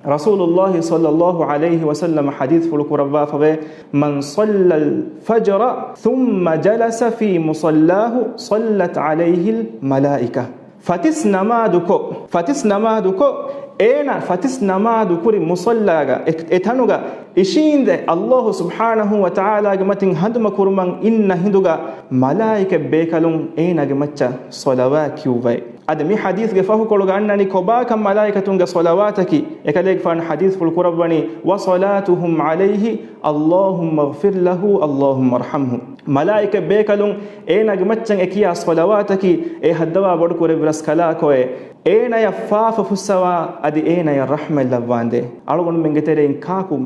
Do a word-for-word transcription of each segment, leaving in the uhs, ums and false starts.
ރަސޫލުﷲ ޞައްލަﷲ ޢަލައިހި ވަސައްލަމަ ޙަދީޘްފުޅު ކުރައްވާފަވޭ، من صلى الفجر ثم جلس في مصلاه صلت عليه الملائكة. ފަތިސް ނަމާދުކޮށް، ފަތިސް ނަމާދުކޮށް، އޭނަ ފަތިސް ނަމާދު ކުރި މުޞައްލާގަ، އެ، އެ ތަނުގަ އިށީނދެ، ﷲ ސުބްޙާނަހޫ ވަތަޢާލާގެ މަތިން ހަނދުމަ ކުރުމަށް އިންނަ ހިނދުގަ، މަލާއިކަތް ބޭކަލުން އޭނާގެ މައްޗަށް ޞަލަވާތް ކިޔުއްވައި. އަދި މި ޙަދީޘްގެ ފަހުކޮޅުގަ އަންނަނީ ކޮބާކަން މަލާއިކަތުންގެ ޞަލަވާތަކީ. އެކަލޭގެފާނު ޙަދީޘްފުޅު ކުރައްވަނީ، وصلاتهم عليه اللهم اغفر له اللهم ارحمه. މަލާއިކަތް ބޭކަލުން އޭނާގެ މައްޗަށް އެ ކިޔާ ޞަލަވާތަކީ، އޭ ހައްދަވާ ބޮޑުކުރެއްވިރަސް ކަލާކޮއެ، އޭނަޔަށް ފާފަ ފުއްސަވާ، އަދި އޭނަޔަށް ރަޙްމަތް ލައްވާނދޭ. އަޅުގަނޑުމެންގެ ތެރެއިން ކާކު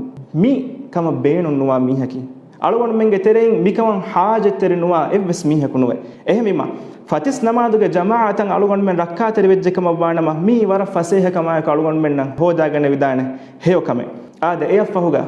މި ކަމަށް ބޭނުން ނުވާ މީހަކީ؟ އަޅުގަނޑުމެންގެ ތެރެއިން މިކަމަށް ޙާޖަތްތެރި ނުވާ އެއްވެސް މީހަކު ނުވޭ. އެހެންވީމަ، ފަތިސް ނަމާދުގެ ޖަމާޢަތަށް އަޅުގަނޑުމެން ރައްކާތެރި ވެއްޖެ ކަމަށްވާނަމަ، މީ ވަރަށް ފަސޭހަ ކަމާއެކު އަޅުގަނޑުމެންނަށް ހޯދާގަނެވިދާނެ ހެޔޮ ކަމެއް. އާދެ، އެއަށްފަހުގަ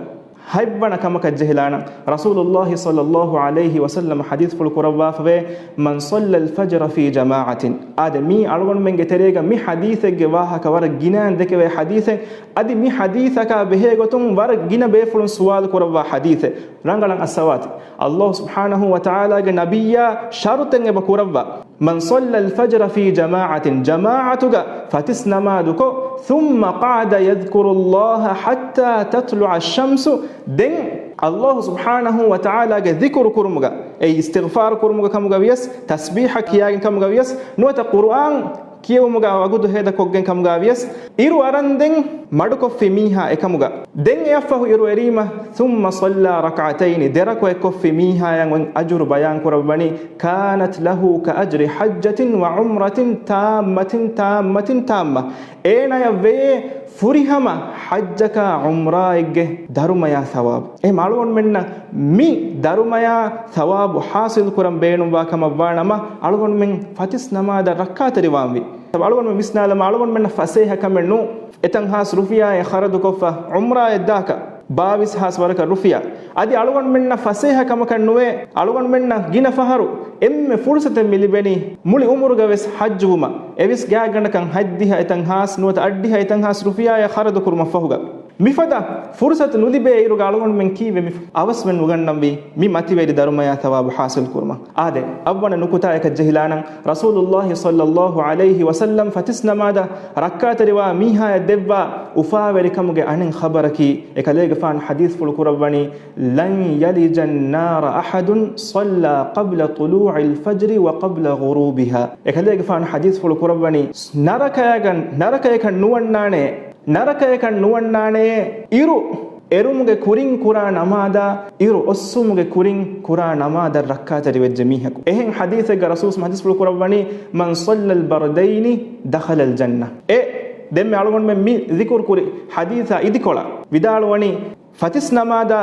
ހަތްވަނަ ކަމަކަށް ޖެހިލާނަން، ރަސޫލުﷲ ޞައްލަﷲ ޢަލައިހި ވަސައްލަމަ ޙަދީޘްފުޅު ކުރައްވާފަވޭ، من صلى الفجر في جماعة. އާދެ، މީ އަޅުގަނޑުމެންގެ ތެރޭގަ މި ޙަދީޘެއްގެ ވާހަކަ ވަރަށް ގިނައިން ދެކެވޭ ޙަދީޘެއް. އަދި މި ޙަދީޘަކާ ބެހޭގޮތުން ވަރަށް ގިނަ ބޭފުޅުން ސުވާލު ކުރައްވާ ޙަދީޘެއް. ރަނގަޅަށް އައްސަވާތި. ﷲ ސުބްޙާނަހޫ ވަތަޢާލާގެ ނަބިއްޔާ ޝަރުޠެއް އެބަ ކުރައްވާ، من صلى الفجر في جماعة، ޖަމާޢަތުގަ ފަތިސް ނަމާދުކޮށް، ثم قعد يذكر الله حتى تطلع الشمس، ދެން ﷲ ސުބްޙާނަހޫ ވަތަޢާލާގެ ޛިކުރު ކުރުމުގަ، އެ އިސްތިޣްފާރު ކުރުމުގަ ކަމުގަ ވިޔަސް، ތަސްބީޙަ ކިޔާގެން ކަމުގަ ވިޔަސް، ނުވަތަ ޤުރުއާން ކިޔެވުމުގަ ވަގުތު ހޭދަކޮށްގެން ކަމުގަ ވިޔަސް، އިރު އަރަންދެން މަޑުކޮށްފި މީހާ އެކަމުގަ، ދެން އެއަށްފަހު އިރު އެރީމަ، ثم صلى ركعتين، ދެރަކުޢަތްކޮށްފި މީހާޔަށް އޮތް އަޖުރު ބަޔާން ކުރައްވަނީ، كانت له كأجر حجة وعمرة تامة تامة تامة. އޭނަޔަށް ވެޔޭ ފުރިހަމަ ޙައްޖަކާ ޢުމްރާއެއްގެ ދަރުމަޔާ ޘަވާބު. އެހެން އަޅުގަނޑުމެންނަށް މި ދަރުމަޔާ ޘަވާބު ޙާޞިލު ކުރަން ބޭނުންވާ ކަމަށް ވާނަމަ، އަޅުގަނޑުމެން ފަތިސް ނަމާދަށް ރައްކާތެރިވާންވީ. އަޅުގަނޑުމެން ވިސްނާލަމާ، އަޅުގަނޑުމެންނަށް ފަސޭހަ ކަމެއް ނޫން. އެތަން ހާސް ރުފިޔާއެއް ޚަރަދުކޮށްފަ ޢުމްރާއެއް ދާކަށް، ބާވީސް ހާސް ވަރަކަށް ރުފިޔާ. އަދި އަޅުގަނޑުމެންނަށް ފަސޭހަ ކަމަކަށް ނުވޭ، އަޅުގަނޑުމެންނަށް ގިނަ ފަހަރު އެންމެ ފުރުސަތެއް މި ލިބެނީ މުޅި ޢުމުރުގަ ވެސް ޙައްޖުވުމަށް. އެވިސް ގާތްގަނޑަކަށް ހަތްދިހަ އެތަން ހާސް ނުވަތަ އަށްޑިހަ އެތަން ހާސް ރުފިޔާއެއް ޚަރަދު ކުރުމަށް ފަހުގަ. މިފަދަ ފުރުސަތު ނުލިބޭ އިރުގަ އަޅުގަނޑުމެން ކީއްވެ މި އަވަސްވެ ނުގަންނަންވީ މި މަތިވެރި ދަރުމަޔާ ޘަވާބު ޙާޞިލް ކުރުމަށް؟ އާދެ، އަށްވަނަ ނުކުތާއަކަށް ޖެހިލާނަން، ރަސޫލުﷲ ޞައްލަﷲ ޢަލައިހި ވަސައްލަމް ފަތިސް ނަމާދަށް ރައްކާތެރިވާ މީހާޔަށް ދެއްވާ އުފާވެރިކަމުގެ އަނެއް ޚަބަރަކީ، އެކަލޭގެފާނު ޙަދީޘްފުޅު ކުރައްވަނީ، لن يلج النار أحد صلى قبل طلوع الفجر وقبل غروبها. އެކަލޭގެފާނު ޙަދީޘްފުޅު ކުރައްވަނީ، ނަރަކަޔަކަށް، ނަރަކަޔަކަށް ނުވަންނާނެ، ނަރަކަޔަކަށް ނުވަންނާނެ، އިރު އެރުމުގެ ކުރިން ކުރާ ނަމާދާ، އިރު އޮއްސުމުގެ ކުރިން ކުރާ ނަމާދަށް ރައްކާތެރިވެއްޖެ މީހަކު. އެހެން ޙަދީޘެއްގަ ރަސޫލު ޙަދީޘްފުޅު ކުރައްވަނީ، من صلى البردين دخل الجنة. އެ ދެންމެ އަޅުގަނޑުމެން މި ޛިކުރު ކުރި ޙަދީޘާ އިދިކޮޅަށް ވިދާޅުވަނީ، ފަތިސް ނަމާދާ،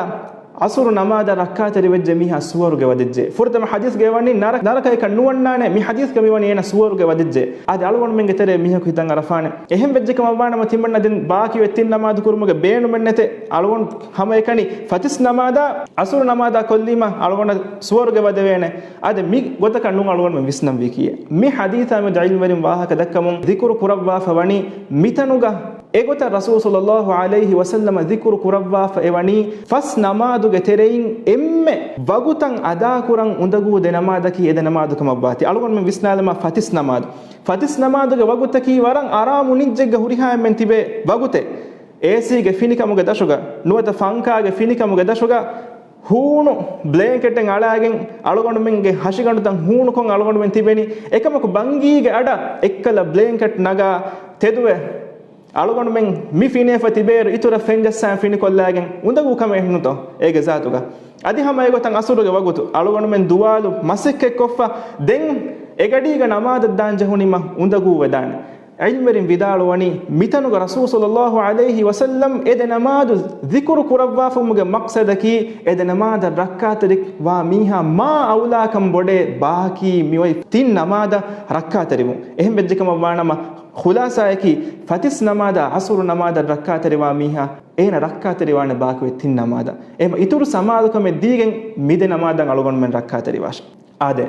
ޢަޞުރު ނަމާދަށް ރައްކާތެރިވެއްޖެ މީހާ ސުވަރުގެ ވަދެއްޖެ. ފުރަތަމަ ޙަދީޘްގައި ވަނީ ނަރަ-، ނަރަކަޔަކަށް ނުވަންނާނެ، މި ޙަދީޘްގަ މިވަނީ އޭނަ ސުވަރުގެ ވަދެއްޖެ. އާދެ، އަޅުގަނޑުމެންގެ ތެރޭ މީހަކު ހިތަށް އަރާފާނެ. އެހެން ވެއްޖެ ކަމަށް ވާނަމަ ތިމަންނަ ދެން ބާކީވެ ތިން ނަމާދު ކުރުމުގެ ބޭނުމެއް ނެތޭ. އަޅުގަނޑު ހަމައެކަނި ފަތިސް ނަމާދާ، ޢަޞުރު ނަމާދާ ކޮށްލީމަ އަޅުގަނޑަށް ސުވަރުގެ ވަދެވޭނެ. އާދެ، މި ގޮތަކަށް ނޫން އަޅުގަނޑުމެން ވިސްނަންވީ ކީއެއް. މި ޙަދީޘާ މެދު ޢިލްމުވެރިން ވާހަކަ ދައްކަމުން ޛިކުރު ކުރައްވާފަ ވަނީ މިތަނުގަ އެގޮތަށް ރަސޫލު ޞައްލަﷲ ޢަލައިހި ވަސައްލަމަ ޛިކުރު ކުރައްވާފަ އެވަނީ، ފަސް ނަމާދުގެ ތެރެއިން އެންމެ ވަގުތަށް އަދާކުރަން އުނދަގޫ ދެ ނަމާދަކީ އެ ދެ ނަމާދު ކަމަށްވާތީ. އަޅުގަނޑުމެން ވިސްނާލަމާ، ފަތިސް ނަމާދު. ފަތިސް ނަމާދުގެ ވަގުތަކީ ވަރަށް އަރާމު ނިއްޖެއްގަ ހުރިހާ އެންމެން ތިބޭ ވަގުތެއް. އޭސީގެ ފިނިކަމުގެ ދަށުގަ، ނުވަތަ ފަންކާގެ ފިނިކަމުގެ ދަށުގަ، ހޫނު ބްލޭންކެޓެއް އަޅާގެން އަޅުގަނޑުމެންގެ ހަށިގަނޑުތައް ހޫނުކޮށް އަޅުގަނޑުމެން ތިބެނީ. އެކަމަކު ބަންގީގެ އަޑަށް އެއްކަލަ ބްލޭންކެޓް ނަގާ ތެދުވެ، އަޅުގަނޑުމެން މި ފިނޭފަ ތިބޭއިރު އިތުރަށް ފެންޖައްސާން ފިނިކޮށްލާގެން އުނދަގޫ ކަމެއް ނުތޯ އޭގެ ޒާތުގަ. އަދި ހަމަ އެގޮތަށް ޢަޞުރުގެ ވަގުތު އަޅުގަނޑުމެން ދުވާލު މަސައްކަތްކޮށްފަ ދެން އެގަޑީގަ ނަމާދަށް ދާން ޖެހުނީމަ އުނދަގޫވެދާނެ. ޢިލްމުވެރިން ވިދާޅުވަނީ، މިތަނުގަ ރަސޫލު ޞައްލަﷲ ޢަލައިހި ވަސައްލަމް އެ ދެ ނަމާދު ޛިކުރު ކުރައްވާފުމުގެ މަޤްޞަދަކީ، އެ ދެ ނަމާދަށް ރައްކާތެރިވާ މީހާ މާ އައުލާކަން ބޮޑޭ ބާކީ މިއޮތް ތިން ނަމާދަށް ރައްކާތެރިވުން. އެހެން ވެއްޖެ ކަމަށް ވާނަމަ، ޚުލާޞާއަކީ، ފަތިސް ނަމާދާ ޢަޞުރު ނަމާދަށް ރައްކާތެރިވާ މީހާ އޭނަ ރައްކާތެރިވާނެ ބާކީ އޮތް ތިން ނަމާދަށް. އެހެން އިތުރު ސަމާލުކަމެއް ދީގެން މި ދެ ނަމާދަށް އަޅުގަނޑުމެން ރައްކާތެރިވާށޭ. އާދެ،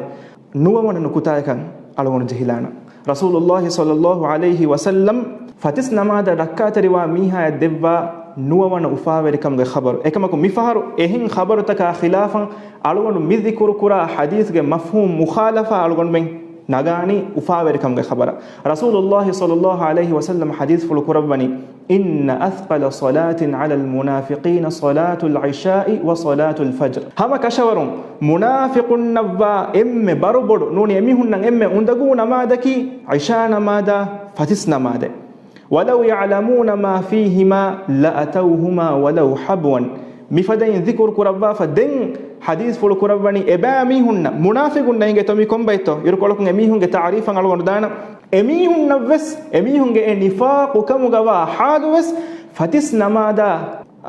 ނުވަވަނަ ނުކުތާއަކަށް އަޅުގަނޑު ޖެހިލާނަން. ރަސޫލުﷲ ޞައްލަﷲ ޢަލައިހި ވަސައްލަމް ފަތިސް ނަމާދަށް ރައްކާތެރިވާ މީހާޔަށް ދެއްވާ ނުވަވަނަ އުފާވެރިކަމުގެ ޚަބަރު. އެކަމަކު މިފަހަރު އެހެން ޚަބަރުތަކާ ޚިލާފަށް އަޅުގަނޑު މި ޛިކުރު ކުރާ ޙަދީޘްގެ މަފްހޫމް މުޚާލަފާ އަޅުގަނޑުމެން ނަގާނީ އުފާވެރިކަމުގެ ޚަބަރަށް. ރަސޫލުﷲ ޞައްލަﷲ ޢަލައިހި ވަސައްލަމް ޙަދީޘްފުޅު ކުރައްވަނީ، إن أثقل صلاة على المنافقين صلاة العشاء وصلاة الفجر. ހަމަ ކަށަވަރުން މުނާފިޤުންނަށްވާ އެންމެ ބަރުބޮޑު، ނޫނީ އެމީހުންނަށް އެންމެ އުނދަގޫ ނަމާދަކީ ޢިޝާ ނަމާދާ ފަތިސް ނަމާދެއް. ولو يعلمون ما فيهما لأتوهما ولو حبوا. މިފަދައިން ޛިކުރު ކުރައްވާފަ ދެން ޙަދީޘްފުޅު ކުރައްވަނީ އެބައިމީހުންނަށް، މުނާފިޤުންނަށް އިނގޭތޯ މި ކޮންބައިތޯ؟ އިރުކޮޅަކުން އެމީހުންގެ ތަޢުރީފަށް އަޅުގަނޑު ދާނަން. އެމީހުންނަށްވެސް އެމީހުންގެ އެ ނިފާޤުކަމުގަވާ ޙާލުވެސް ފަތިސް ނަމާދާ،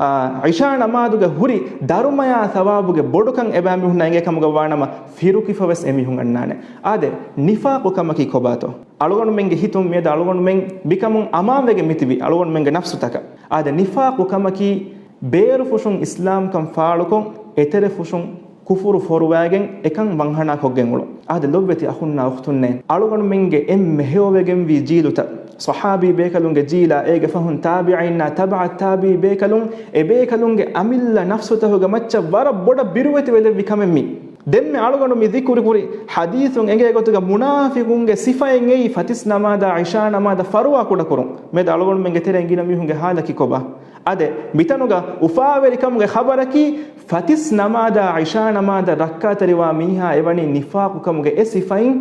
އާ، ޢިޝާ ނަމާދުގެ ހުރި ދަރުމަޔާ ޘަވާބުގެ ބޮޑުކަން އެބައިމީހުންނަށް އެނގޭ ކަމުގަ ވާނަމަ ފިރުކިފަވެސް އެމީހުން އަންނާނެ. އާދެ، ނިފާޤުކަމަކީ ކޮބާތޯ؟ އަޅުގަނޑުމެންގެ ހިތުން މިއަދު އަޅުގަނޑުމެން މިކަމުން އަމާންވެގެން މިތިބި އަޅުގަނޑުމެންގެ ނަފްސުތަކަށް. އާދެ، ނިފާޤުކަމަކީ ބޭރުފުށުން އިސްލާމްކަން ފާޅުކޮށް، އެތެރެފުށުން ކުފުރު ފޮރުވައިގެން އެކަން ވަންހަނާ ކޮށްގެން އުޅުން. އާދެ، ލޮބްވެތި އަޚުންނާ އުޚްތުންނޭ، އަޅުގަނޑުމެންގެ އެންމެ ހެޔޮވެގެންވީ ޖީލުތައް، ޞަޙާބީ ބޭކަލުންގެ ޖީލާ، އޭގެ ފަހުން ތާބިޢީންނާ، ތަބަޢައް ތާބިޢީ ބޭކަލުން، އެބޭކަލުންގެ އަމިއްލަ ނަފްސުތަކުގެ މައްޗަށް ވަރަށް ބޮޑަށް ބިރުވެތިވެލެއްވި ކަމެއް މީ. ދެންމެ އަޅުގަނޑު މި ޛިކުރު ކުރި ޙަދީޘުން އެނގޭ ގޮތުގަ މުނާފިޤުންގެ ސިފައެއް އެއީ ފަތިސް ނަމާދާ ޢިޝާ ނަމާދަށް ފަރުވާ ކުޑަކުރުން. މިއަދު އަޅުގަނޑުމެންގެ ތެރެއިން ގިނަ މީހުންގެ ޙާލަކީ ކޮބާ؟ އާދެ، މިތަނުގަ އުފާވެރިކަމުގެ ޚަބަރަކީ ފަތިސް ނަމާދާ ޢިޝާ ނަމާދަށް ރައްކާތެރިވާ މީހާ އެވަނީ ނިފާޤުކަމުގެ އެ ސިފައިން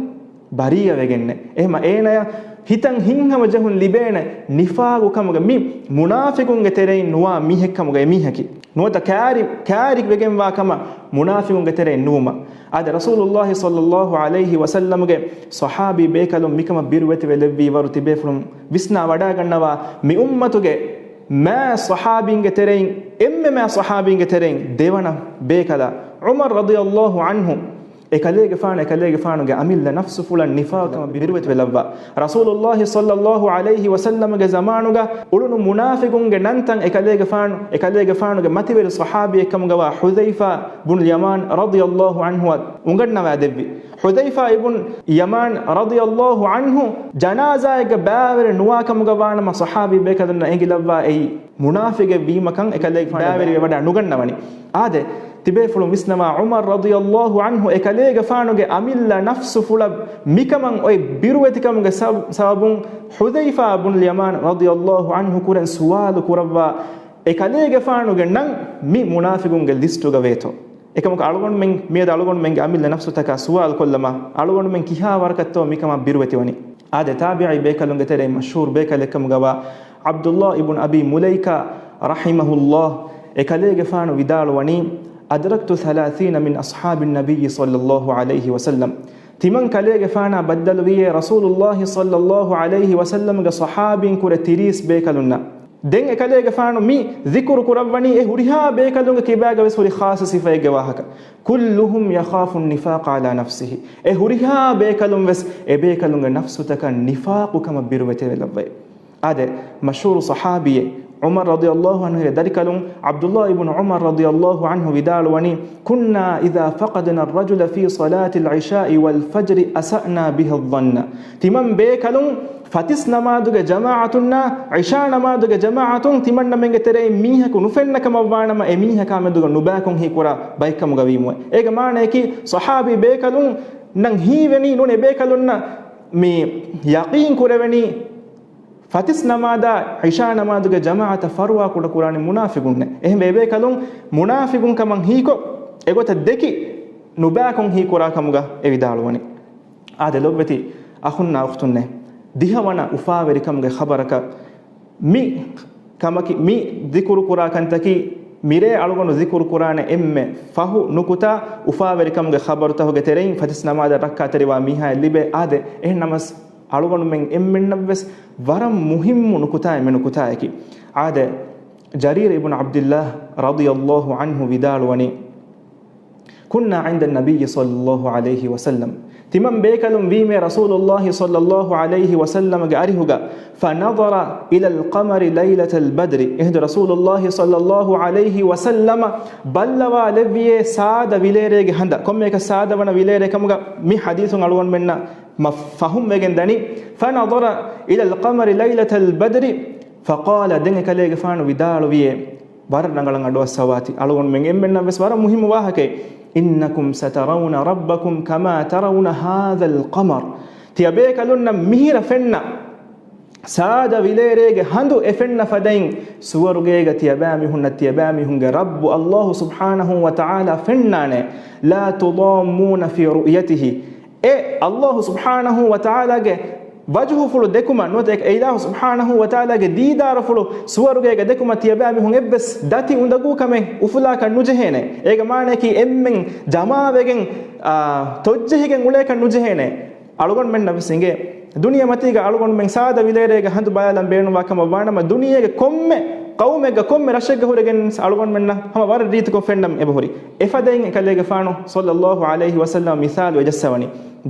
ބަރީއަވެގެންނެ. އެހެމަ އޭނަޔަށް ހިތަށް ހިތްހަމަޖެހުން ލިބޭނެ ނިފާޤުކަމުގެ މި މުނާފިޤުންގެ ތެރެއިން ނުވާ މީހެއްކަމުގަ އެމީހަކީ. ނުވަތަ ކާރި، ކާރިވެގެންވާ ކަމަށް މުނާފިޤުންގެ ތެރެއިން ނުވުމަށް. އާދެ، ރަސޫލުﷲ ޞައްލަﷲ ޢަލައިހި ވަސައްލަމުގެ ޞަޙާބީ ބޭކަލުން މިކަމަށް ބިރުވެތިވެލެއްވީ ވަރު ތިބޭފުޅުން ވިސްނާ ވަޑައިގަންނަވާ މި އުއްމަތުގެ މާ ޞަޙާބީންގެ ތެރެއިން، އެންމެ މާ ޞަޙާބީންގެ ތެރެއިން ދެވަނަ ބޭކަލާ ޢުމަރު ރަޟިޔަﷲ ޢަންހު. އެކަލޭގެފާނު، އެކަލޭގެފާނުގެ އަމިއްލަ ނަފްސުފުޅަށް ނިފާޤުކަމަށް ބިރުވެތިވެލައްވާ. ރަސޫލުﷲ ޞައްލަﷲ ޢަލައިހި ވަސައްލަމުގެ ޒަމާނުގަ އުޅުނު މުނާފިޤުންގެ ނަންތައް އެކަލޭގެފާނު، އެކަލޭގެފާނުގެ މަތިވެރި ޞަޙާބީއެއްކަމުގަވާ ޙުޛައިފާ ބުން ޔަމާން ރަޟިޔަﷲ ޢަންހުއަށް އުނގަންނަވާދެއްވި. ޙުޛައިފާ އިބުން ޔަމާން ރަޟިޔަﷲ ޢަންހު ޖަނާޒާއެއްގަ ބައިވެރި ނުވާކަމުގަ ވާނަމަ، ޞަޙާބީ ބޭކަލުންނަށް އެނގިލައްވާ އެއީ މުނާފިޤެއް ވީމަކަން އެކަލޭގެފާނު ބައިވެރިވެވަޑައި ނުގަންނަވަނީ. އާދެ، ތިބޭފުޅުން ވިސްނަވާ، ޢުމަރު ރަޟިޔަﷲ ޢަންހު އެކަލޭގެފާނުގެ އަމިއްލަ ނަފްސުފުޅަށް މިކަމަށް އޮތް ބިރުވެތިކަމުގެ ސަބަ، ސަބަބުން ޙުޛައިފާ ބުން ޔަމާން ރަޟިޔަﷲ ޢަންހު ކުރެން ސުވާލު ކުރައްވާ، އެކަލޭގެފާނުގެ ނަން މި މުނާފިޤުންގެ ލިސްޓުގަ ވޭތޯ؟ އެކަމަކު އަޅުގަނޑުމެން މިއަދު އަޅުގަނޑުމެންގެ އަމިއްލަ ނަފްސުތަކާ ސުވާލު ކޮށްލަމާ، އަޅުގަނޑުމެން ކިހާ ވަރަކަށްތޯ މިކަމަށް ބިރުވެތިވަނީ؟ އާދެ، ތާބިޢީ ބޭކަލުންގެ ތެރެއިން މަޝްހޫރު ބޭކަލެއްކަމުގަވާ ޢަބްދުﷲ އިބުން އަބީ މުލައިކާ ރަޙިމަހުﷲ އެކަލޭގެފާނު ވިދާޅުވަނީ، أدركت ثلاثين من أصحاب النبي صلى الله عليه وسلم. ތިމަން ކަލޭގެފާނާ ބައްދަލުވީއޭ ރަސޫލުﷲ ޞައްލަﷲ ޢަލައިހި ވަސައްލަމްގެ ޞަޙާބީން ކުރެ ތިރީސް ބޭކަލުންނަށް. ދެން އެކަލޭގެފާނު މި ޛިކުރު ކުރައްވަނީ އެ ހުރިހާ ބޭކަލުންގެ ކިބާގަވެސް ހުރި ޚާއްޞަ ސިފައެއްގެ ވާހަކަ. كلهم يخاف النفاق على نفسه. އެ ހުރިހާ ބޭކަލުން ވެސް އެ ބޭކަލުންގެ ނަފްސުތަކަށް ނިފާޤުކަމަށް ބިރުވެތިވެލައްވައި. އާދެ، މަޝްހޫރު ޞަޙާބީއެއް ޢުމަރު ރަޟިޔަﷲ ޢަންހުގެ ދަރިކަލުން ޢަބްދުﷲ އިބުނު ޢުމަރު ރަޟިޔަﷲ ޢަންހު ވިދާޅުވަނީ، كنا إذا فقدنا الرجل في صلاة العشاء والفجر أسأنا به الظن. ތިމަން ބޭކަލުން ފަތިސް ނަމާދުގެ ޖަމާޢަތުންނާ ޢިޝާ ނަމާދުގެ ޖަމާޢަތުން ތިމަންނަމެންގެ ތެރެއިން މީހަކު ނުފެންނަ ކަމަށްވާނަމަ، އެ މީހަކާ މެދުގަ ނުބައިކޮށް ހީކުރާ ބައެއްކަމުގަ ވީމުވެ. އޭގެ މާނަޔަކީ، ޞަޙާބީ ބޭކަލުންނަށް ހީވެނީ ނޫން އެބޭކަލުންނަށް މި ޔަޤީން ކުރެވެނީ، ފަތިސް ނަމާދާ ޢިޝާ ނަމާދުގެ ޖަމާޢަތަށް ފަރުވާ ކުޑަކުރާނީ މުނާފިގުންނޭ. އެހެންވެ އެބޭކަލުން މުނާފިގުން ކަމަށް ހީކޮށް، އެގޮތަށް ދެކި ނުބައިކޮށް ހީކުރާ ކަމުގަ އެ ވިދާޅުވަނީ. އާދެ، ލޮބްވެތި އަޚުންނާ އުޚްތުންނޭ، ދިހަވަނަ އުފާވެރިކަމުގެ ޚަބަރަކަށް މި ކަމަކީ، މި ޛިކުރު ކުރާ ކަންތަކީ، މިރޭ އަޅުގަނޑު ޛިކުރު ކުރާނެ އެންމެ ފަހު ނުކުތާ އުފާވެރިކަމުގެ ޚަބަރުތަކުގެ ތެރެއިން ފަތިސް ނަމާދަށް ރައްކާތެރިވާ މީހާއެއް ލިބޭ. އާދެ، އެހެން ނަމަސް އަޅުގަނޑުމެން އެންމެންނަށްވެސް ވަރަށް މުހިއްމު ނުކުތާއެއް މި ނުކުތާއަކީ. އާދެ، ޖަރީރު އިބްނު ޢަބްދިއްލާހް ރަޟިޔަﷲ ޢަންހު ވިދާޅުވަނީ، كنا عند النبي صلى الله عليه وسلم. ތިމަން ބޭކަލުން ވީމޭ ރަސޫލުﷲ ޞައްލަﷲ ޢަލައިހި ވަސައްލަމަގެ އަރިހުގަ، فنظر إلى القمر ليلة البدر. އެހިނދު ރަސޫލުﷲ ޞައްލަﷲ ޢަލައިހި ވަސައްލަމަ ބައްލަވާލެއްވިޔޭ ސާދަ ވިލޭރޭގެ ހަނދަށް. ކޮންމެއަކަށް ސާދަ ވަނަ ވިލޭރޭ ކަމުގަ މި ޙަދީޘުން އަޅުގަނޑުމެންނަށް މަ ފަހުން ވެގެން ދަނީ. فنظر إلى القمر ليلة البدر فقال، ދެން އެކަލޭގެފާނު ވިދާޅުވިއޭ، ވަރަށް ރަނގަޅަށް އަޑުއައްސަވާތި. އަޅުގަނޑުމެން އެންމެންނަށް ވެސް ވަރަށް މުހިއްމު ވާހަކައެއް. إنكم سترون ربكم كما ترون هذا القمر. ތިޔަބޭކަލުންނަށް މިހިރަ ފެންނަ ސާދަ ވިލޭރޭގެ ހަނދު އެ ފެންނަ ފަދައިން، ސުވަރުގޭގަ ތިޔަބައިމީހުންނަށް ތިޔަބައިމީހުންގެ ރައްބު އައްލާހު ސުބްޙާނަހު ވަ ތަޢާލާ ފެންނާނެ. لا تضامون في رؤيته. އެ އައްލާހު ސުބްޙާނަހު ވަ ތަޢާލާގެ ވަޖުހުފުޅު ދެކުމަށް ނުވަތަ އެ އިލާހު ސުބްޙާނަހު ވަ ތަޢާލާގެ ދީދާރުފުޅު ސުވަރުގޭގަ ދެކުމަށް ތިޔަބައިމީހުން އެއްވެސް ދަތި އުނދަގޫ ކަމެއް އުފުލާކަށް ނުޖެހޭނެ. އޭގެ މާނަޔަކީ އެންމެން ޖަމާވެގެން، އާ، ތޮއްޖެހިގެން އުޅޭކަށް ނުޖެހޭނެ. އަޅުގަނޑުމެންނަށް ވެސް އިނގޭ، ދުނިޔެ މަތީގަ އަޅުގަނޑުމެން ސާދަ ވިލޭރޭގަ ހަނދު ބަލާލަން ބޭނުންވާ ކަމަށް ވާނަމަ، ދުނިޔޭގެ ކޮންމެ ޤައުމެއްގަ ކޮންމެ ރަށެއްގަ ހުރެގެން އަޅުގަނޑުމެންނަށް ހަމަ ވަރަށް ރީތިކޮށް ފެންނަން އެބަހުރި. އެފަދައިން އެކަލޭގެފާނު ޞައްލައްލާހު ޢަލައިހި ވަސައްލަމަ މިސާލު އެޖައްސަވަނީ.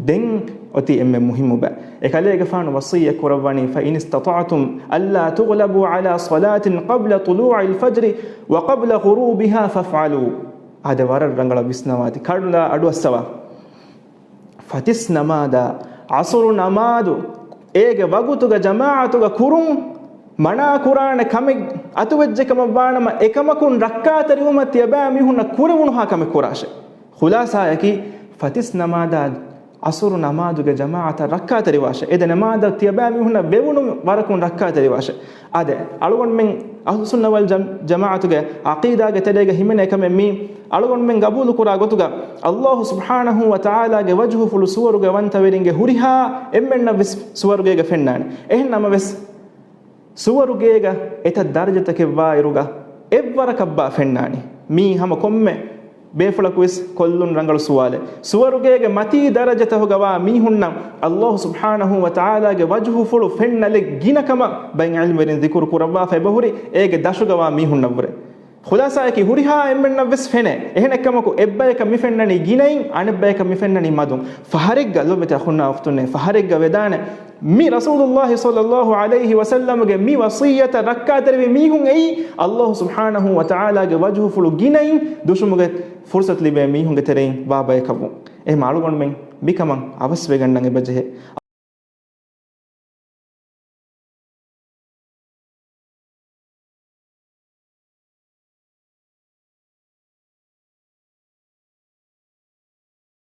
ދެން އޮތީ އެންމެ މުހިއްމު ބައި. އެކަލޭގެފާނު ވަޞިއްޔަތް ކުރައްވަނީ، فإن استطعتم ألا تغلبوا على صلاة قبل طلوع الفجر وقبل غروبها فافعلوا. އާދެ، ވަރަށް ރަނގަޅަށް ވިސްނަވާތި. ކަޑުލާ އަޑުއައްސަވާ. ފަތިސް ނަމާދާ، ޢަޞުރު ނަމާދު، އޭގެ ވަގުތުގަ ޖަމާޢަތުގަ ކުރުން މަނާ ކުރާނެ ކަމެއް އަތުވެއްޖެ ކަމަށް ވާނަމަ، އެކަމަކުން ރައްކާތެރިވުމަށް ތިޔަބައިމީހުންނަށް ކުރެވުނުހާ ކަމެއް ކުރާށޭ. ޚުލާޞާއަކީ، ފަތިސް ނަމާދާ، ޢަޞުރު ނަމާދުގެ ޖަމާޢަތަށް ރައްކާތެރިވާށޭ. އެ ދެ ނަމާދަށް ތިޔަބައިމީހުންނަށް ވެވުނު ވަރަކުން ރައްކާތެރިވާށޭ. އާދެ، އަޅުގަނޑުމެން އަހްލުސުންނަ ވަލް ޖަމް-، ޖަމާޢަތުގެ ޢަޤީދާގެ ތެރޭގަ ހިމެނޭ ކަމެއް މީ، އަޅުގަނޑުމެން ގަބޫލުކުރާ ގޮތުގަ، އައްލާހު ސުބްޙާނަހު ވަ ތަޢާލާގެ ވަޖުހުފުޅު ސުވަރުގެ ވަންތަވެރިންގެ ހުރިހާ އެންމެންނަށް ވެސް ސުވަރުގޭގަ ފެންނާނެ. އެހެން ނަމަވެސް، ސުވަރުގޭގަ އެތައް ދަރަޖަތަކެއް ވާއިރުގަ އެއްވަރަކަށްބާ ފެންނާނީ؟ މީ ހަމަ ކޮންމެ ބޭފުޅަކުވެސް ކޮށްލުން ރަނގަޅު ސުވާލެއް. ސުވަރުގޭގެ މަތީ ދަރަޖަތަހުގަވާ މީހުންނަށް އައްލާހު ސުބްޙާނަހު ވަ ތަޢާލާގެ ވަޖުހުފުޅު ފެންނަލެއް ގިނަ ކަމަށް ބައެއް ޢިލްމުވެރިން ޛިކުރު ކުރައްވާފަ އެބަހުރި، އޭގެ ދަށުގަވާ މީހުންނަށްވުރެ. ޚުލާޞާއަކީ، ހުރިހާ އެންމެންނަށްވެސް ފެނޭ. އެހެނެއްކަމަކު، އެއްބަޔަކަށް މި ފެންނަނީ ގިނައިން، އަނެއްބަޔަކަށް މި ފެންނަނީ މަދުން. ފަހަރެއްގަ، ލޮބުވެތި އަޚުންނާ އުޚްތުންނޭ، ފަހަރެއްގަ ވެދާނެ، މި ރަސޫލުﷲ ޞައްލައްލާހު ޢަލައިހި ވަސައްލަމުގެ މި ވަޞިއްޔަތަށް ރައްކާތެރިވި މީހުން އެއީ، އައްލާހު ސުބްޙާނަހު ވަ ތަޢާލާގެ ވަޖުހުފުޅު ގިނައިން ދުށުމުގެ ފުރުޞަތު ލިބޭ މީހުންގެ ތެރެއިން ވާ ބަޔަކަށްވުން. އެހެން އަޅުގަނޑުމެން މިކަމަށް އަވަސްވެގަންނަން އެބަޖެހޭ.